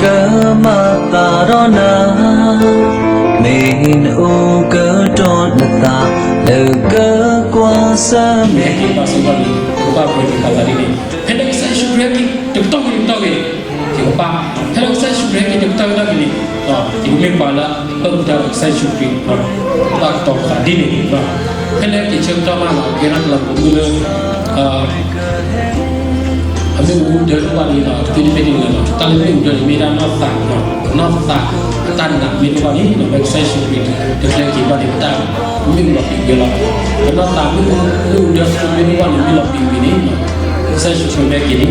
ကမၤသးဒီးနၤ, မ့ၢ်နအိၣ်ကတီၢ်နသး, လၢကကွၢ်ဆၢၣ်မဲာ် ကဘၣ်ပှဲၤသးဒ်န့ၣ်, ဖဲလၢကစၢ်ယ့ၣ်ၡူးခရံာ်ဟဲက့ၤတကတီၢ်ဂ့ၤတကတီၢ်ဂ့ၤ, ယကဘၣ်, ဖဲလၢကစၢ်ယ့ၣ်ၡူးခရံာ်ဟဲက့ၤတကတီၢ်ဂ့ၤတကတီၢ်ဂ့ၤန့ၣ်, ယကမ့ၢ်ပှၤလၢအပာ်မူဒါဒီးကစၢ်ယ့ၣ်ၡူးခရံာ်, ဘၣ်ကတီၤပသးဒ်န့ၣ်, ဖဲလၢက့ၤဆၢကတီၢ်မးလီၤ ကဲထီၣ်တလးပူၤမုၢ်လၢ အမ့ၣ်အူဒၢတဖၣ်န့ၣ်ဒီး တသ့တမ့ၢ်တဂ့ၤလီၤ. တၢ်လၢမ့ၣ်အူဒၢန့ၣ်မ့ၢ်ဒၣ်နီၢ်သး, နီၢ်သးအတၢ်နာ်မ့ၢ်တအိၣ်ဘၣ်န့ၣ်ဒီး ဖဲကစၢ်ယ့ၣ်ၡူးခရံာ်တကျဲက့ၤဘၣ်န့ၣ် ပတၢ်မ့ၣ်အူလီၤပံာ်က့ၤလီၤ. ပနီၢ်သးမ့ၣ်အူ, မ့ၣ်အူဒၢမ့ၢ်တအိၣ်ဘၣ်န့ၣ်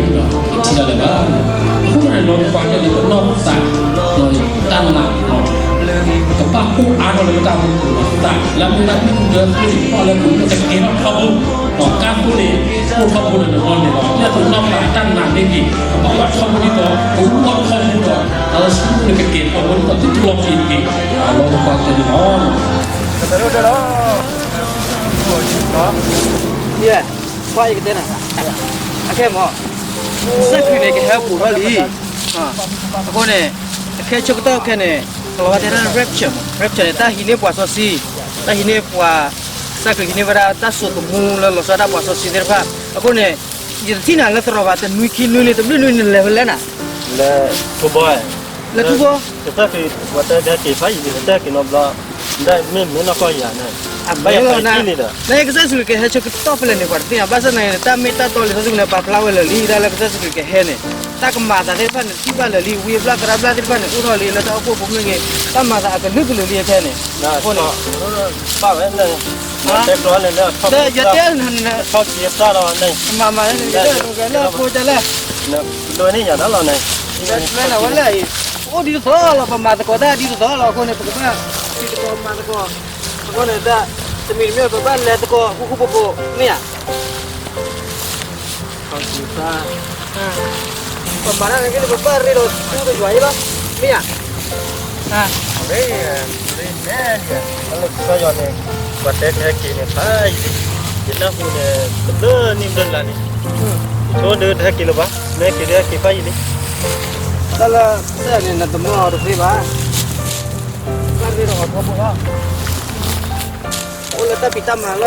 မ့ၢ်လီၤပံာ်ဝံၤန့ၣ်ဒီး ကစၢ်ယ့ၣ်ၡူးခရံာ်မ့ၢ်က့ၤန့ၣ်ဒီး ပထံၣ်တၢ်လၢၤဘၣ်. အဃိန့ၣ် လီၤပှၤကညီန့ၣ် ပနီၢ်သး တၢ်နာ် ကဘၣ်အိၣ်အါထီၣ်လၢပတၢ်အိၣ်မူပူၤလီၤ. သးလၢမ့ၢ်ဒၣ်မ့ၣ်အူဒၢသ့ၣ်တဖၣ်လၢပအိၣ်လၢကကဲထီၣ်ထီဘိ, ဒီးကါသိန့ၣ် အိၣ်ထီဘိလၢနဂီၢ်န့ၣ်လီၤ. ဒ်သိးနီၢ်သးအတၢ်နာ်န့ၣ်က့ၤ ကဘၣ်အိၣ်ထီဘိဒ်သိး ပအိၣ်ထီဘိဒီး တၢ်လၢဆူန့ၣ်ကကဲထီၣ်ထီဘိဒ်သိး သုတလီၤပံာ်တက့ၢ်. လီၤပှၤကညီလီၤ. ယဲ, ခွါအံၤကတဲနၤ, အခဲမး, ကစၢ်ခရံာ်န့ၣ် ကဟဲဘူးထီၣ်လံ. အဃိန့ၣ် အခဲဆၢကတီၢ်ခဲန့ၣ် ကလီၤဝဲတဲဒၣ် rapture မး, rapture န့ၣ် တၢ်ဟံးန့ၢ်ပှၤစီဆှံ, တၢ်ဟံးန့ၢ်ပှၤ, ကစၢ်ခရံာ်ဟံးန့ၢ်ဝဲဒၣ်တၢ်စိာ်သမူလၢလီၤဆီဒၣ်ပှၤစီဆှံသ့ၣ်တဖၣ်. အဃိန့ၣ် ယတထံၣ်နၤလၢသရိာ်ဘၣ် တနွံခံနွံန့ၣ် တဘျုးနွံန့ၣ် နလဲၤဖဲလဲၣ်နၤ, လၢထူဘိ, လၢထူဘိ, ကစၢ်ခရံာ် ပှၤတဲကဟဲက့ၤဖးယံၤန့ၣ် ကစၢ်ခရံာ်နီတဘျီ, မ့ၢ်မ့ၢ်နီၢ်ကီၢ်ယၤန့ၣ်, အမ့ၢ်လီၤနၤ, နကစၢ်ခရံာ်ကဟဲဆၢကတီၢ်ဖဲလဲၣ်န့ၣ် ပှၤတသ့ၣ်ညါ, ဘၣ်ဆၣ်သနာ်က့န့ၣ် တၢ်မ့ၢ်တၢ်တီလံာ်စီဆှံပူၤန့ၣ် ပာ်ဖျါဝဲလၢာ်လံ ဒၣ်လၢကစၢ်ခရံာ်ကဟဲန့ၣ်, တၢ်ကမၤအသးသ့ၣ်တဖၣ်န့ၣ် ထံၣ်ဘၣ်လၢာ်လံ, ဝံအဘျၣ်သရၣ်ဘျၣ်သ့ၣ်တဖၣ်န့ၣ် အိၣ်ထီၣ်လံ လၢတၢ်အိၣ်ဖှိၣ်ဖိမ့ၢ်ဂ့ၤ, တၢ်မၤအသးအကလုာ်ကလုာ်လံအခဲန့ၣ်, အဃိန့ၣ် ဘၣ်ဝဲလၢ တဲကျီန့ၣ်လၢ ယတဲ, ထီၣ်က့ၤအသၣ်ဒီးန့ၣ်, မၤမၤလၢန့ၣ် လၢဖိကလဲၣ်, ဒိးန့ၢ်ယၤဒၣ်လီၤန့ၣ်, ဝဲလၢအံၤ, အိၣ်ဒ်သိးသိးလီၤ, ပမၤသကိးတၢ်ဒ်သိးသိးလီၤ, အဃိန့ၣ် ပကဘၣ် စံးသကိးမၤသကိး, အဃိန့ၣ် တၢ်တမံၤတမံၤ ပဘၣ်လဲၤသကိး ဃူဃူဖိးဖိး မ့ၢ်ဧါ. ပမၤတၢ်န့ၣ်က့ၤ ပဘၣ်ရ့ဒီးသူတယွၤအံၤလီၤ, မ့ၢ်ဧါ. လၢကစၢ်ယွၤန့ၣ် ပှၤတဲကဟဲက့ၤန့ၣ် ဖးယံၤလံ, ယနၢ်ဟူန့ၣ် တဘျုးနံၣ်ဘျုးလါလံ, ယဆိဒီးတဟဲက့ၤလၢၤဘၣ်, မ့ၢ်ဟဲက့ၤဒီးဟဲက့ၤဖးယံၤလံ, တၢ်လၢကစၢ်ယွၤန့ၣ် နတမၢအီ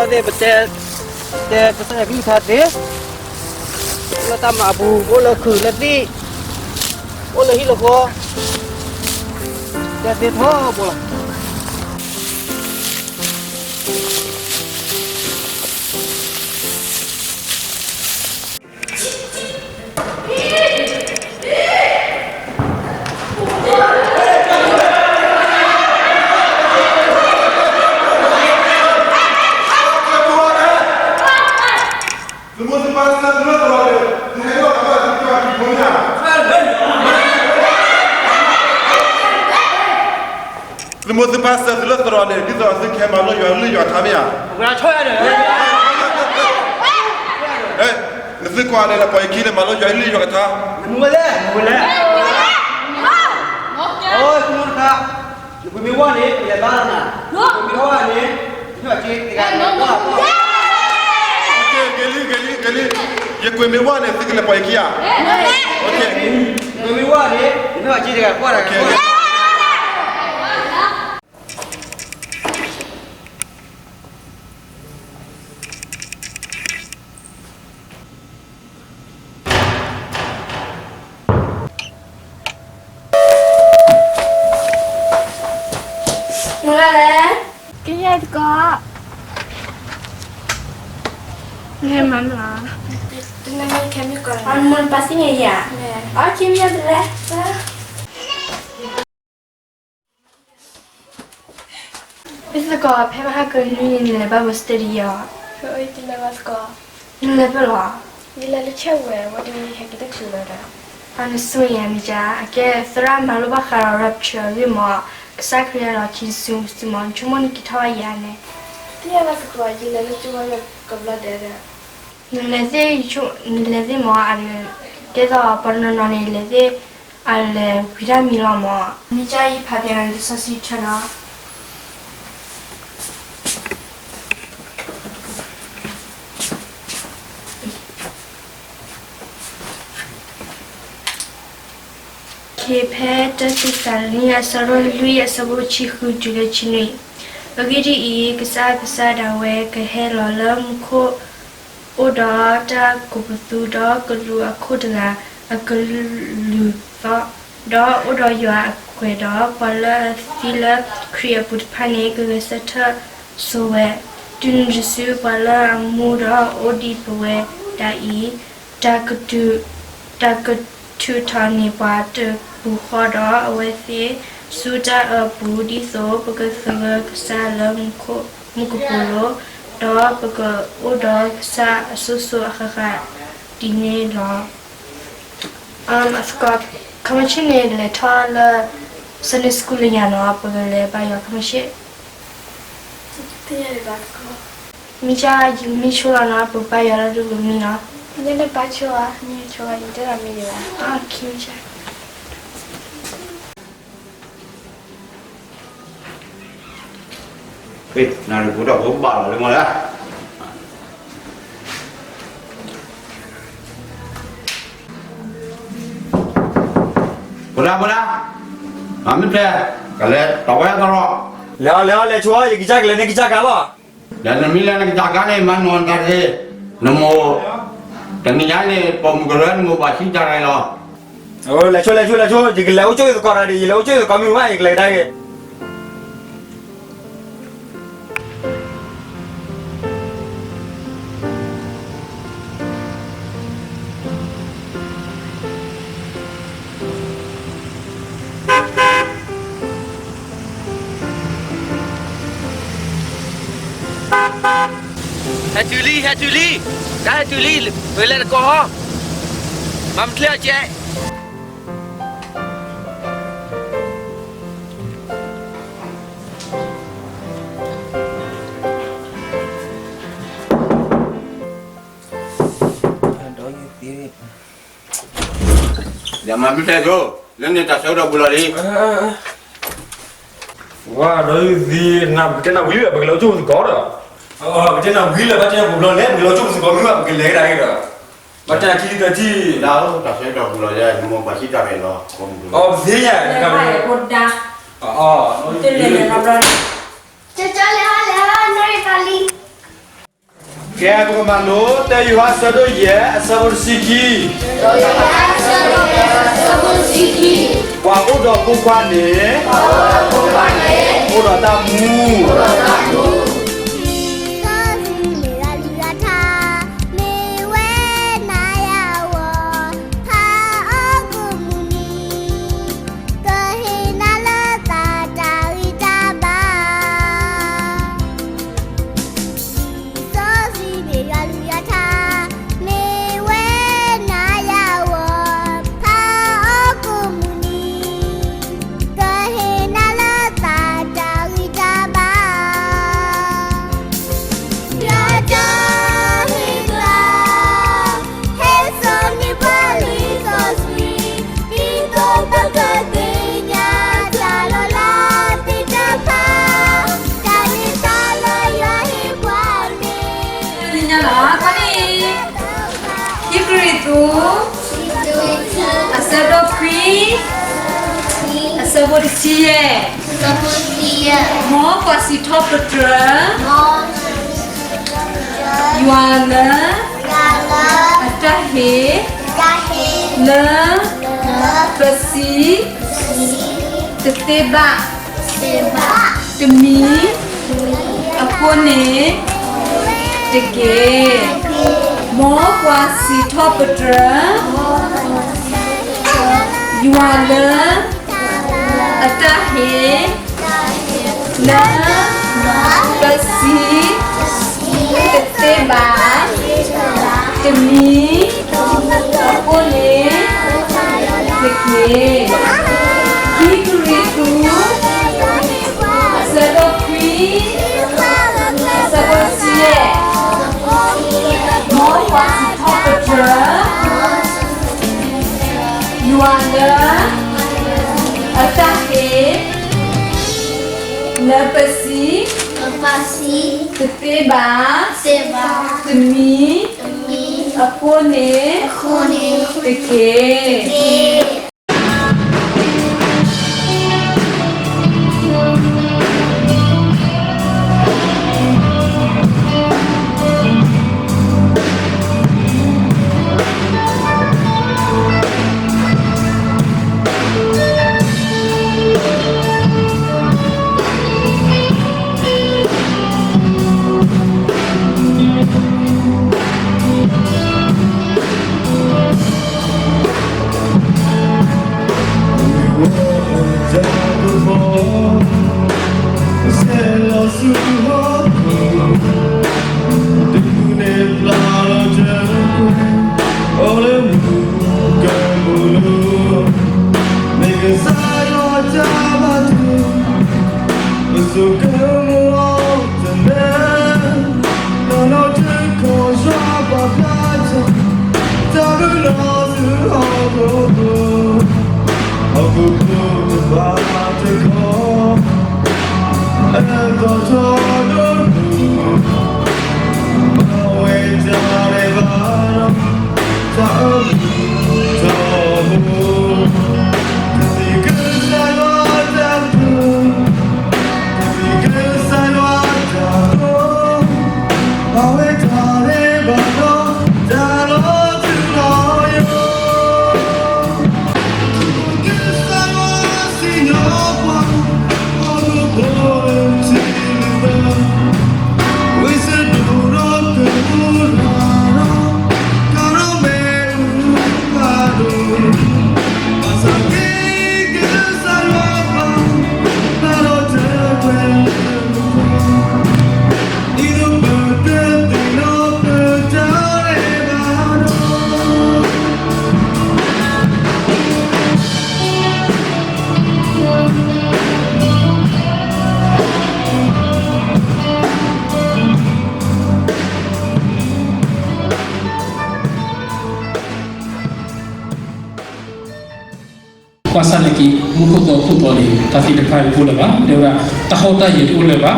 ၤတသ့ဘၣ်, ဘၣ်ရ့ဒီးအီၤထီဘိလီၤ. အိၣ်လၢတၢ်ဖံးတၢ်မၤလီၤသ့ၣ် ပတဲ, တဲကစၢ်ယွၤကလုၢ်ကထါသ့, အိၣ်လၢတၢ်မၤအပူၤ, အိၣ်လၢခုးလၢသံၣ်, အိၣ်လၢဟံၣ်လၢဃီ, တဲသ့ထီဘိလီၤ. သုမိၢ်သုပၢ်စၢၤသုလၢသရိာ်န့ၣ် သုဟဲလီၤကဘၣ်သုကၠီၣ်ဖံးဖိမ့ၢ်ဧါ. သုမိၢ်သုပၢ်စၢၤသုလၢသရိာ်န့ၣ် ဒ်သိးသုကဟဲမၤလိယွၤကလုၢ်ယွၤကထါမ့ၢ်ဧါ. နသုကွၢ်န့ၣ် ပှၤအခံန့ၣ် မၤလိယွၤကလုၢ်ယွၤကထါ. ယကွံာ်မ့ၢ်ဝါန့ၣ် ယလဲၤဘါနၤ, ယကွံာ်မ့ၢ်ဝါန့ၣ် ယဟ့ၣ်က့ၤတဂၤ, ဂ့ၤလံ, ဂ့ၤလံ, ဂ့ၤလံ, ယကွံာ်မ့ၢ်ဝါန့ၣ် သုကလဲၤပှၤအခံဧါ. ယကွံာ်မ့ၢ်ဝါန့ၣ် ယဟ့ၣ်က့ၤတဂၤ, ကွၢ်တဂၤ, ကွၢ်တဂၤ. မုၢ်လၢ်လဲၣ်, ကယဲၢ်တကီး, နမၤမလီၤ, တနမ့ၢ်ခဲမုၢ်ကီး, အမုၢ်ပာ်စံၣ်ညီၣ်ယၤ, အီၣ်ခံမ့ၢ်တလဲၣ်. ဘၣ်သကိး ဖဲမဟါကနွံန့ၣ် နလဲၤဘၣ်မ့ၢ် studio အီၤ, နလဲၤဖဲလဲၣ်, ယလဲၤလၢဆဲးဝဲ ဝဲဒၣ်ဟဲက့ၤတချုးလၢၤဒီး, အနဆိၣ်ယၤန့ၣ် အကဲသရၣ်မၤလိဘၣ်ဃးဒီး rapture ဂ့ၢ်မး, ကစၢ်ခရံာ်အလီၢ်ခံစုစုမး နဆိကမိၣ်နက့ၤထီၣ်ဘၣ်ယၤန့ၣ်, တယၤဘၣ်သကိး ယလဲၤလၢကၠိဝဲကဘျီဒဲးဒီး, နလဲၤသ့ၣ်, နလဲၤသ့ၣ်မး အဒုး, ကဲသိးပှၤတနီၤနီၤန့ၣ် လဲၤသ့ၣ် အလဲၤဝံၤတၢ်မံၤလီၤမး, မ့ၢ်ကယဖးပၠးနၤလံာ်စီဆှံဆၢနီၤ. က ခ့ဖဲတၢသ့းစၤလနံ အဆၢဒိၣ်လွံၢ် အဆၢဖိတဆံဃုတုၤလၢတဆံနွံ. အဂ့ၢ်ဒ်အံၤ, ကစၢ်အကစၢ်ဒၣ်ဝဲကဟဲလီၤလၢမူခိၣ် အိၣ်ဒီးတၢ်ကိးပသူ ဒီးကလူးအခိၣ်တဂၤအကလုၢ်သီၣ်, ဒီးအိၣ်ဒီးယွၤအကွဲၤဒီး ပှၤလၢအသံလၢခရံာ်အပူၤတဖၣ်န့ၣ် ကဂဲၤဆၢထၢၣ်ဆိဝဲ, တုၤနုၤတစု ပှၤလၢအမူဒီးအိၣ်ဒံးပဝဲဒၣ်အံၤ တၢ်ကထုး, တၢ်ကထုးထီၣ်န့ၢ်ပှၤတပူၤဃီဒီး အဝဲသ့ၣ်ဆူတၢ်အၢပူၤ ဒ်သိးပကသဂၢၢ်ကစၢ်လၢမူကပိာ်လိၤ, ဒီးပကအိၣ်ဒီးကစၢ်အစိၤစိၤအဃၣ်ဃၣ်ဒ်န့ၣ်လီၤ. အသကိး ခီမ့ၢ်ဆ့ၣ်န့ၣ် လဲၤထီၣ်လၢ Sunday school လၢညါနီၤ, ပကလဲၤဘါယွၤခီမ့ၢ်ဆ့ၣ်. မ့ၢ်ကယမ့ၢ်ဆိလီၤနီၤ, ပကဘါယွၤလၢတလိၣ်မံနီၤ. မ့ၢ်ဆိလီၤ ယတဲဒီးမံဒံးဘၣ်. နၢ်ရံၣ်ဖိတၢ်ဖိဘၣ်လီၤလၢမီၢ်လၢ ဖိဒါဖိဒါ, မ့ၢ်ဖျဲး, ကလဲၤတၢ်ဝဲကရီ, လဲၤအီၤ လဲၤအီၤ လဲၤဆိ, ယကစၢ်ကလဲၤန့ၣ်ကစၢ်ကၤလီၤ. လဲၤနမ့ၢ်လဲၤနကစၢ်ကၤန့ၣ် မၤနီၢ်တၢ်တဂ့ၤ, နမိၢ်, တနံၤညါန့ၣ် ပိာ်မုၣ်ကရၢနမိၢ်ဘၣ်ဆံးတၢ်ရဲၣ်လီၤ. လဲၤဆိ လဲၤဆိ လဲၤဆိ, ယကလဲၤအိၣ်ကၠိသကိးတၢ်ဒီး ယလဲၤအိၣ်ကၠိသကိးမ့ၢ်ဘၣ် ယကလဲၤကဒါက့ၤ. ဟဲတုၤလံ ဟဲတုၤလံ, တၢ်ဟဲတုၤလံ, ပလဲၤတကိးဟီ, မၤမချ့အီၤကဲး. ဒီးမၤမ့ၢ်တဲဆိ, လၢန့ၣ်တၢ်ဆၢကတီၢ်ဘူးလီၤလံ. ဝါ ဒီးယသံ, နပကတဲနၤဝံၤလၢ ပကလဲၤအိၣ်ကၠိပသကိးဒီး, ပကတဲနၤဝံၤလၢ ဘၣ်တဲနၤဘူးလီၤလဲၣ် ပကလဲၤအိၣ်ကၠိပသကိးမ့ၢ်ဘၣ် ပကလဲၤကဒါက့ၤဒီး, ဘၣ်တဲနၤခံထံၣ်သၢထံၣ်, တၢ်ဆၢကတီၢ်ဘူးလီၤယဲ နမိၢ်ပှၤဆံးတၢ်ရဲၣ်လီၤ, ပသ့ၣ်ညါ, တလဲၤလီၤဘျီ, ကဲ ပကမၤလိ တၢယိၤဟၣ်အဆၢဒိၣ်ယဲၢ် အဆၢဖိတဆံခံ, ပှၤအိၣ်ဒီးဖိခွါန့ၣ် အိၣ်ဒီးတၢ်မူ, စီဆှံမ့ၢ်ဂၤလုၢ်ဂၤထါ, မ့ၢ်ဝဲနၤယၤဝီၤ, ဖးအီၣ်ကိးမုၢ်နံၤ, ကဟ့ၣ်နၤလၢသးတၢ်ဂံၢ်တၢ်ဘါ. စီဆှံမ့ၢ်ဂၤလုၢ်ဂၤထါ, မ့ၢ်ဝဲနၤယၤဝီၤ, ဖးအီၣ်ကိးမုၢ်နံၤ, ကဟ့ၣ်နၤလၢသးတၢ်ဂံၢ်တၢ်ဘါ. ယွၤတၢ်ဟ့ၣ်ပှၤ, ဟဲစိာ်န့ၢ်ပှၤလံာ်စီဆှံ, ဒ်သိးပကသ့ၣ်ညါတၢ်လီၤလးသ့ၣ်တဖၣ်, တၢ်န့ၣ်တၢ်လၢယွၤဟ့ၣ်ပှၤန့ၣ်, တနံၤညါလီၤ ခီန့ၣ် ခံကရံၣ်သူး အဆၢဒိၣ်ခွံ အဆၢဖိတဆံယဲၢ်, မ်ပှၤစံးထီၣ်ပတြၢၤ ယွၤလၢ အတၢ်ဟ့ၣ် လၢ ပစံး တသ့ဘၣ် တမံၤ အဃိန့ၣ်တက့ၢ်. မ်ပှၤစံးထီၣ်ပတြၢၤ ယွၤလၢ အတၢ်ဟ့ၣ် လၢ ပစံး တသ့ဘၣ် တမံၤ အဃိန့ၣ်တက့ၢ်. ခံကရံၣ်သူး အဆၢဒိၣ်ခွံ အဆၢဖိတဆံယဲၢ်, မ်ပှၤစံးထီၣ်ပတြၢၤ ယွၤလၢ အတၢ်ဟ့ၣ် လၢပစံး တသ့ဘၣ် တမံၤ အဃိန့ၣ်တက့ၢ်. ဘၣ်ဆၣ်နာ်က့ မူခိၣ်သီဟီၣ်ခိၣ်သီန့ၣ် တၢ်သ့ၣ်တဖၣ်တအိၣ်လၢၤဘၣ်, တဲဝဲဒၣ် တၢ်ဟီၣ်တၢ်ယၢၤတအိၣ်လၢၤဘၣ်, တၢ်ဟီၣ်တၢ်ယၢၤဒ်ပှၤသ့ၣ်ညါလီၤ ပှၤဟီၣ်ထီၣ်ဖိလီၤ, ဒီးပှၤကညီယုၢ်ဝဲဟီၣ်ခိၣ်မံၤဘၣ်, ဟီၣ်ခိၣ်န့ၣ်အိၣ်ဖျဲၣ်လီၤန့ၣ်ဟီၣ်လီၤ, အဃ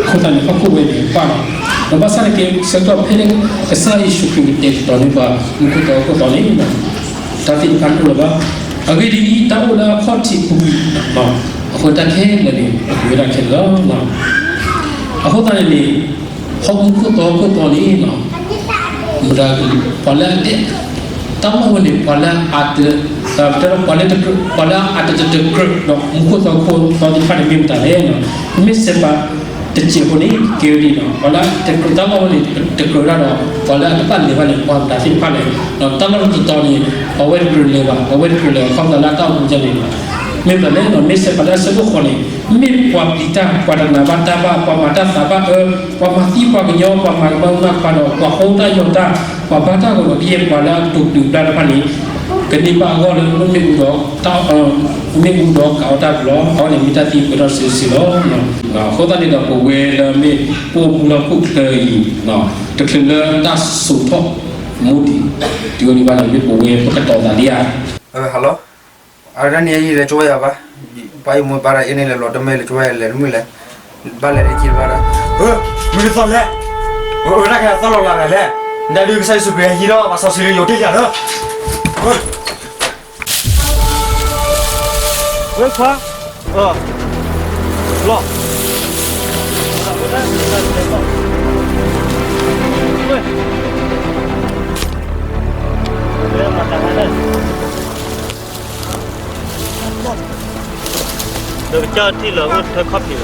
ိသတးန့ၣ် ဟီၣ်ခိၣ်ဝဲန့ၣ်ပၣ်လီၤ, ဒီးဘၣ်ဆၣ်နာ်က့ ဆၢကတီၢ်ဖဲန့ၣ် ကစၢ်ယ့ၣ်ၡူးခရံာ်ကတဲာ်ကတီၤန့ၢ်ပှၤ မူခိၣ်သီဟီၣ်ခိၣ်သီန့ၣ် တၢ်သ့ၣ်တဖၣ်တအိၣ်လၢၤဘၣ်, အဂ့ၢ်ဒ်အံၤ တၢ်အိၣ်လၢအခီၣ်ထံးပူၤကွံာ်, အဃိတၢ်ခဲလၢာ်န့ၣ် ပကဝဲဒၣ်ခဲလၢာ်လီၤ. အဃိသတးန့ၣ်န့ၣ် ဟီၣ်မူခိၣ်သီဟီၣ်ခိၣ်သီန့ၣ် မတၤ ပှၤလၢအတဲ တၢ်လီၢ်ဝဲန့ၣ် ပှၤလၢအတ ပှၤလၢ ပှၤလၢအတတကြၢးဒီး မူခိၣ်သီဟီၣ်ခိၣ်သီသ့ၣ်တဖၣ်န့ၣ် မ့ၢ်မတၤလဲၣ်, မ့ၢ်စဲးပာ်တစဲးဖိန့ၣ် ကဲဝဲဒ်န့ၣ် ပှၤလၢအတကြၢးတၢ်လီၢ်ဝဲန့ၣ် တကြၢးဒၣ်ဒီး ပှၤလၢအတဘၣ်လဲၤဘၣ်န့ၣ် ပှၤမတၤသ့ၣ်တဖၣ်လဲၣ်, တၢ်လီၢ်တတီၤန့ၣ် ပှၤဝဲတကြၢးလဲၤဘၣ် ပှၤဝဲတကြၢးလဲၤ အခီပညီလၢတၢ်အိၣ်မူဒ်န့ၣ် မ့ၢ်မတၤလဲၣ်, မ့ၢ်စဲးပာ်လၢအဆၢဖိဃိးန့ၣ် မ့ၢ်ပှၤပျံၤတၢ် ပှၤတနာ်ဘၣ်တၢ်ဘၣ် ပှၤမၤတၢ်သးဘၣ်အၢ ပှၤမၤသံပှၤကညီ ပှၤမၤကမၣ်ကမၣ်ပှၤဒီး ပှၤဟီၣ်တၢ်ယီၤတၢ် ပှၤဘါတၢ်ဂီၤဒီး ကယဲၢ်ပှၤလၢအတိာ်ပတုာ်ပျၢ်တဖၣ်န့ၣ် ကန့ၢ်ဘၣ်အဂီၢ်လၢ မ့ၣ်အူဒီး မ့ၣ်အူဒီးကးအီၣ်တၢ်ပူၤလီၤ. အဝဲန့ၣ်မ့ၢ်တၢ်သံကွဲးထီၣ်စုစုလီၤ. အဃိသတးန့ၣ်ဒီး ပဝဲလၢမ့ၢ်ပအိၣ်မူလၢဟီၣ်ခိၣ်ချၢအံၤ တချုးလၢတၢ်စိာ်ထီၣ်မူဒံး တုၤဝဲဒံးဘၣ်န့ၣ် မ့ၢ်ပဝဲပကတီၤသးဒ်ဧါ. ဟဲလီၤ အတၢ်န့ၣ်အံၤလဲၤကၠီယၤဘၣ်, ပှၤအံၤမ့ၢ်ဘၣ်တၢ်အံၤန့ၣ်လဲၤလီၤတမ့ၢ်လဲၤကၠီယၤလဲၤတမုာ်လဲၣ်, ဘၣ်လဲၤတက့ၢ်ဘၣ်ဒီး, မုၢ်ကသီလဲၣ်, ဝဲဒၣ်ကသီလီၤလၢ်လၢ်လဲၣ်, နဒုးကစၢ်ယ့ၣ်ၡူးခရံာ်ဟံးထီၣ်ပှၤစီဆှံလၢယိၤတ့ၢ်ယၤလၢ ဝဲခွါ, လီၤ, ဒီးကစၢ်ထံၣ်လီၤအိၣ်ထဲခီၣ်ဖံးလီၤ.